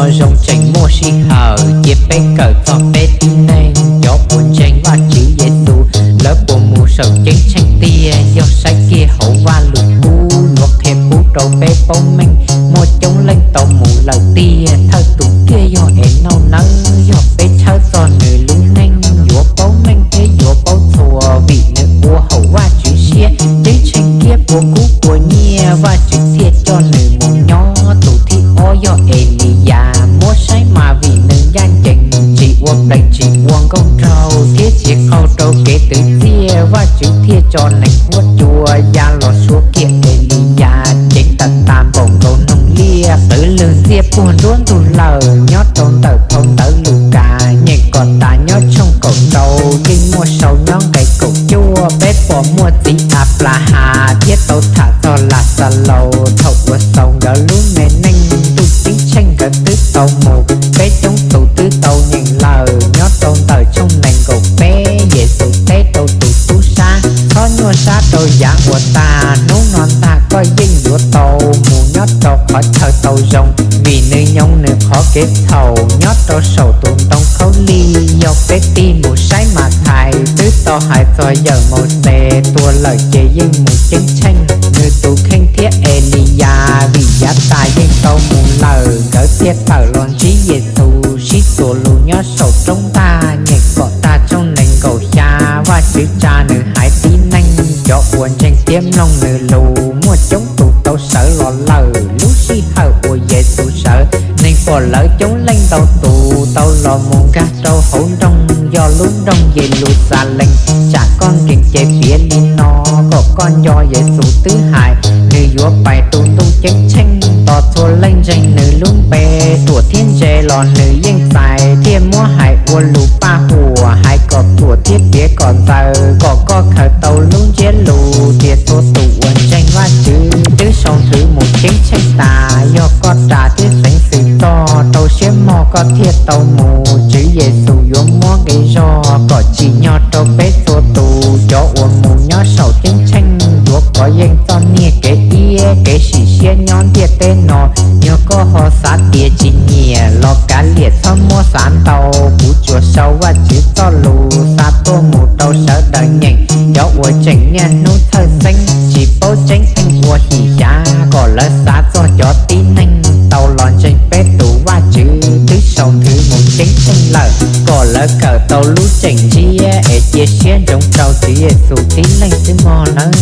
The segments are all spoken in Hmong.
Zoo tseem muaj sij hawm cia peb kawm txog peb tib neeg cov uas ntseeg Vajtswv Yexus, lawv puas mus saum ceeb tsheej tiag? Yog saib kiag hauv Vajluskub yuav qhia pub rau peb paub meej, muaj coob leej tau mus lawm tiag. Thawj tus kiag yog Enauj nawb, yog peb tshawb txog nws lub neej yuav paub meej thiab yuav paub txhua, vim nws ua haum Vajtswv siab, ceeb tsheej kiag puas kub puas nyiaj, Vajtswv thiaj coj nws mus nyob. Tus thib ob yog Eliyas, muab saib mas vim nws ncaj ncees, tsis ua plees tsis ua nkauj nraug thiab tsis qaug rau kev twv txiaj, Vajtswv thiaj tso neeg huab cua ya los suav kiag Eliyas, ceev tag tas npaum nkaus noog liaj, qwv lwg ntxiaj puag nruab ntug lawm. Nyob rau ntawm phau ntawv Lukas, nyeem kom tas nyob tshooj kaum rau, yeej muaj sau nyob nqe kaum cuaj. Peb pom muaj txiv Anplahas thiab tau tham txog Laxalaus, thaum uas xaus nkawd lub me neej, ntuj ceeb tsheej nkawd twb tau mus, peb coob tus twb tau nyeem lawm. Nyob rau ntawm tshooj nees nkaum peb, Yexus teb rau tus tub sab, txhob nyuaj sab rau yav uas tag, hnub no ntag koj yeej yuav tau mus nyob rau qhov chaw tau zoo, vim nws nyob nws qhov kev txhaum nyob rau saum tus ntoo khaub lig. Yog peb tig mus saib Mathais, twb tau hais txog yawm Mauxes tuag lawm ces yeej mus ceeb tsheej, nws tus kheej thiab Eliyas vim yav tas yeej tau mus lawm, nkawd thiaj tawm los ntsib Yexus sib txuas lus nyob saum roob ntag. Nyeem kom tag tshooj nees nkaum xya, Vajtswv tsa nws haiv tib neeg, cov uas ntseeg thiab mloog nws lus muaj coob tus tau sawv los lawm. Lub sij hawm uas Yexus sawv, neeg pom lawv coob leej ntau tus tau los mus nkag rau hauv nroog, yog lub nroog Yeluxalees. Tsam koj nkees ces piav li no kom koj nco Yexus twb hais, nws yuav pais tu ntuj ceeb tsheej, tos txhua leej ntseeg nws lub npe, ruam thiab ntse los nws yeej txais, thiaj muab hais ua lus paj huam, hais kom ruam thiab piav kom ntxaws, kom koj khaws tau lub ntsiab lus tias txhua tus uas ntseeg Vajtswv twb sau nthwv mus ceeb tsheej tas. Yog koj ras thiab xeev xwm txog, rau siab mog koj thiaj tau mus. Tswv Yexus yuav muab nqi zog kom tsim nyog rau peb txhua tus. Cov uas mus nyob saum ceeb tsheej yuav kov yeej txoj niag kev iab kev sim siab nyob ntiaj teb no. Yog koj ho xav tias tsis nyiam los kav liam txhob muab xav ntau, kuv tsuas sau Vajtswv txoj lus xa tuaj mus rau sawv daws nyeem. Cov uas tseem niaj hnub txhawj xeeb tsis paub tseeb pheej ua him xyav, kom lawv xav txog cov tib neeg tau los ntseeg peb tus Vajtswv twb sau nthwv mus ceeb tsheej lawm, kom lawv kawm tau lub tseem ntsiab es cia siab ntsoov rau Tswv Yexus tib leeg xwb mog nawb.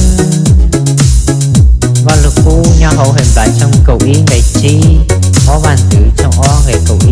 Vaj Lug Kub nyob hauv Henplais tshooj kaum ib nqe tsib, ob Vaj Ntxwv tshooj ob nqe kaum